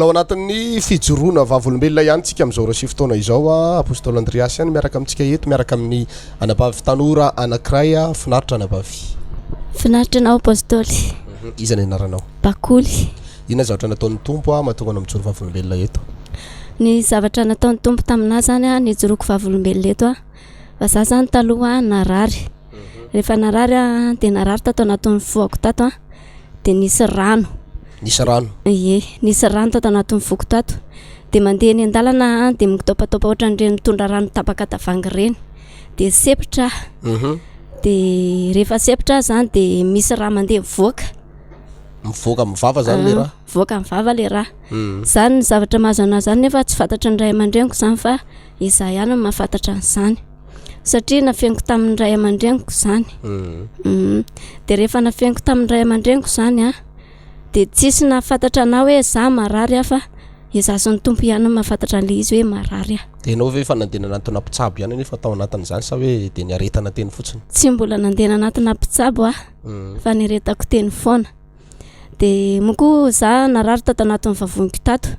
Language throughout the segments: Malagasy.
Mbola ao anatin'ny fijoroana vavolombelona ihany tsika amin'izao ora sy fotoana izao a. Apostoly Andriasy ihany miaraka amintsika eto, miaraka amin'ny anabavy tanora anankiray a. Finaritra anabavy. Finaritra anao Apostoly. Iza ny anaranao? Bakoly. Inona zavatra nataon'ny Tompo a mahatonga anao mijoro vavolombelona eto? Ny zavatra nataon'ny Tompo taminah zany a, nijoroako vavolombelona eto a, fa za zany taloha narary. Rehefa narary aho dia narary tato anatin'ny fohako tato a, dia nisy rano. Nisy rano? Ie, nisy rano tato anatin'ny foko tato. Dia mandeha eny an-dalana aho dia mikitaopataopa ohatran'ireny mitondra rano tapaka tavoahangy ireny. Dia sempotra aho. Dia rehefa sempotra aho zany dia misy rà mandeha mivoaka. Mivoaka amin'ny vava zany le rà? Mivoaka amin'ny vava le rà. Zany ny zavatra mahazo anahy zany nefa tsy fantatry ny ray aman-dreniko zany fa izaho ihany no mahafantatra an'izany. Satria nafeniko tamin'ny ray aman-dreniko zany. De rehefa nafeniko tamin'ny ray aman-dreniko zany a, de tsisy nahafantatra anahy hoe za marary aho fa izaho sy ny Tompo ihany no mahafantatra an'le izy hoe marary aho. De ianao ve efa nandeha nanantona mpitsabo ihany anefa tao anatin'izany sa hoe de niaretana teny fotsiny? Tsy mbola nandeha nanatona mpitsabo aho fa niaretako teny foana. De moa koa za narary tato anatin'ny vavoniko tato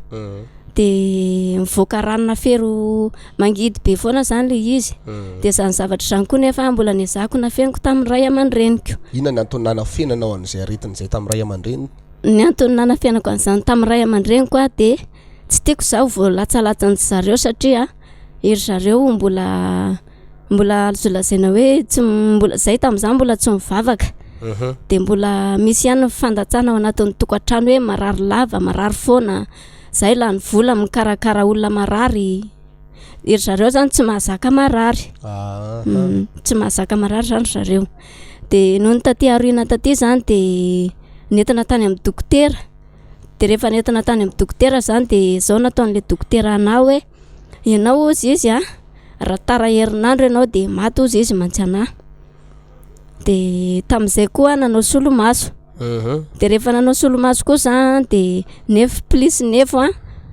de mivoaka ranona fero mangidy be foana zany le izy de zany zavatra zany koa nefa mbola nezahako nafeniko tamin'ny ray aman-dreniko. Inona ny antony nanafenanao an'izay aretina izay tamin'ny ray aman-dreny? Ny antony nanafenako an'izany tamin'ny ray aman-dreniko a de tsy tiako zaho voalatsalatsan-dry zareo satria ery zareo mbola mbola azo lazaina hoe tsy mbola zay tamin'izany mbola tsy mivavaka de mbola misy ihany ny fandatsana ao anatin'ny tokantrano hoe marary lava, marary foana, zay lany vola mikarakara olona marary, ery zareo zany tsy mahazaka marary, tsy mahazaka marary zany ry zareo, de nony taty aoriana taty zany de nentina tany amin'ny dokotera, de rehefa nentina tany amin'ny dokotera zany de zao nataon'le dokotera anahy hoe ianao hozy izy a raha tara herinandro ianao de maty hozy izy mantsy anahy, de tamin'izay koa nanao solomaso, de rehefa nanao solomaso koa za de neuf plus neuf a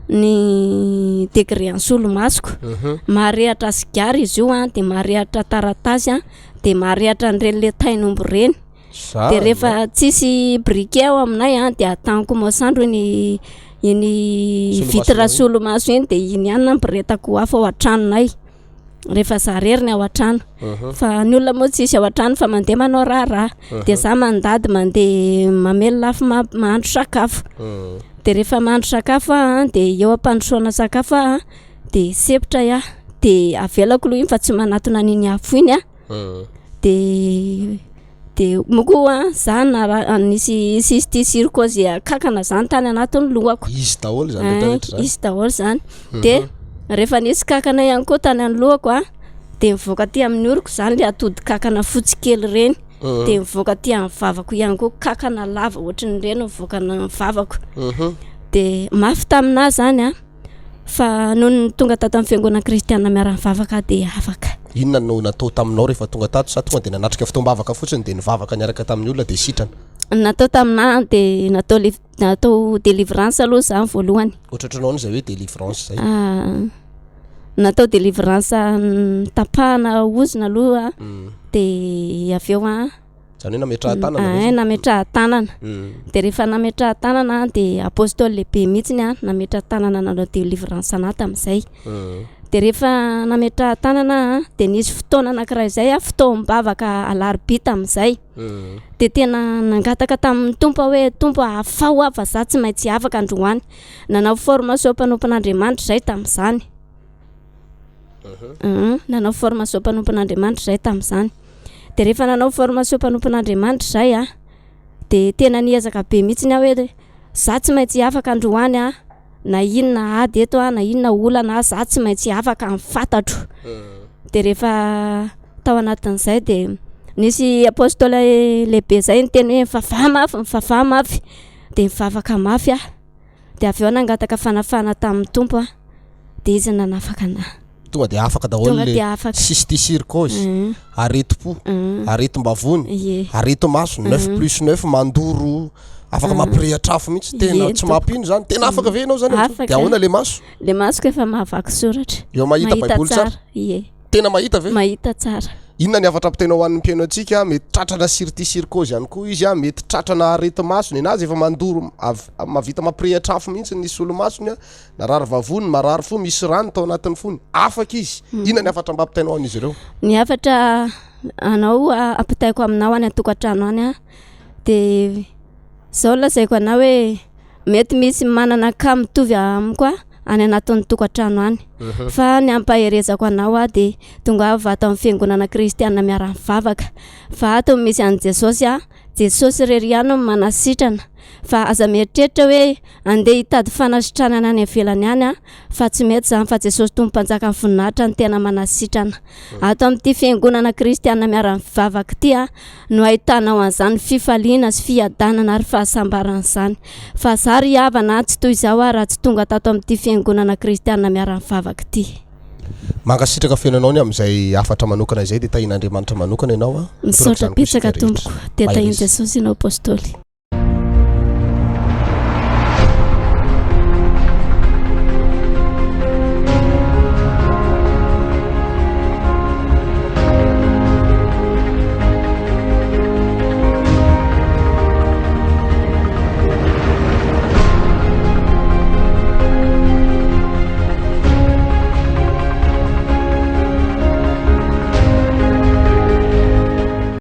ny degré an'ny solomasoko, maharehatra sigara izy io a de maharehatra taratasy a de maharehatra an'ireny le tain'omby ireny. De rehefa tsisy briquet ao aminay a de ataniko masoandro iny iny vitre solomaso iny de iny ihany no ampirehetako afo ao an-tranonay rehefa za rery ny ao an-trano fa ny olona moa tsisy ao an-trano fa mandeha manao raharaha de za mandady mandeha mamelona afo ma- mahandro sakafo de rehefa mahandro sakafo aho a de eo am-pandrosoana sakafo aho a de sempotra aho de avelako aloha iny fa tsy manatona an'iny afo iny aho de de moa koa za nara- nisy cysticercose kankana zany tany anatin'ny lohako. Izy daholo zany rehetra rehetra zany. Izy daholo zany. De rehefa nisy kankana ihany koa tany amin'ny lohako a de mivoaka aty amin'ny oroko zany le atody kankana fotsy kely ireny de mivoaka aty amin'ny vavako ihany koa kankana lava ohatran'ireny mivoaka ny vavako. De mafy taminahy zany a. Fa nony tonga tato amin'ny fiangonana kristiana miara-mivavaka aho dia afaka. Inona no natao taminao rehefa tonga tato sa tonga dia nanatrika fotoam-bavaka fotsiny dia nivavaka niaraka tamin'ny olona dia sitrana? Ny natao taminà dia natao liv- natao délivrance aloha zany voalohany. Ohatrohatranao izay hoe délivrance izay? Natao délivrance tapahana ozona aloha dia avy eo an. Zany hoe nametrahan-tanana ve Ein, zany? nametrahan-tanana. De rehefa nametrahan-tanana de apostoly lehibe mihitsiny a nametra-tanana nanao délivrance anah tamin'izay. De rehefa nametrahan-tanana aho de nisy fotoana anankiray zay a fotoam-bavaka alarobia tamin'izay. De tena nangataka tamin'ny Tompo aho hoe Tompo a afaho aho fa za tsy maintsy afaka androany. Nanao formation mpanompon'Andriamanitra zahay tamin'izany. Nanao formation mpanompon'Andriamanitra zahay tamin'izany. De rehefa nanao formation mpanompon'Andriamanitra zahay a, de tena niezaka be mihitsiny aho hoe za tsy maintsy afaka androany a, na inona ady eto a, na inona olana a, za tsy maintsy afaka ny fantatro. De rehefa tao anatin'izay de nisy apostoly lehibe zay niteny hoe mivavaha mafy, mivavaha mafy, de nivavaka mafy aho, de avy eo nangataka fanafahana tamin'ny Tompo aho, de izy nanafaka anahy. Tonga dia afaka daholo Tonga le dia afaka. cysticercose, Mhm. aretim-po, Mhm. aretim-bavony, Ie. areti-maso, neuf plus neuf mandoro, afaka mampirehitra afo mihitsy, tena Ie, tsy tompoko. mampino zany, tena afaka ve ianao zany am'zao? Afaka. De ahoana le maso? Le masoko efa mahavaky soratra. Eo mahita baiboly tsara? Ie. Tena mahita ve? Mahita tsara. Inona ny hafatra ampitainao ho an'ny mpihaino antsika? Mety tratrana sirtisirkôzy ihany koa izy, mety tratrana areti-maso, nenazy efa mandoro av- mahavita mampirehitra afo mihitsy ny solomasony, narary vavony, marary fo, misy rano tao anatin'ny fony. Afaka izy. Inona ny hafatra mba ampitainao an'izy ireo? Ny hafatra anao ampitaiko aminao any an-tokantrano any de zao lazaiko anao hoe Mety misy manana cas mitovy amiko aho any anatin'ny tokantrano any. Fa ny ampaherezako anao aho dia tongava ato amin'ny fiangonana kristiana miara-mivavaka. Fa ato no misy an'i Jesosy a, Jesosy irery ihany no manasitrana. Fa aza mieritreritra hoe andeha hitady fanasitranana any ivelany any a, fa tsy mety izany fa Jesosy Tompo Mpanjakan'ny voninahitra no tena manasitrana. Ato amin'ity fiangonana kristiana miara-mivavaka ity a, no ahitanao an'izany fifaliana sy fiadanana ary fahasambarana izany. Fa za ry havana tsy toy izao aho raha tsy tonga tato amin'ity fiangonana kristiana miara-mivavaka ity. Mankasitraka feno anao ny amin'izay hafatra manokana izay dia tahian'Andriamanitra manokana ianao a. Misaotra betsaka tompoko dia tahian'i Jesosy ianao Apostoly.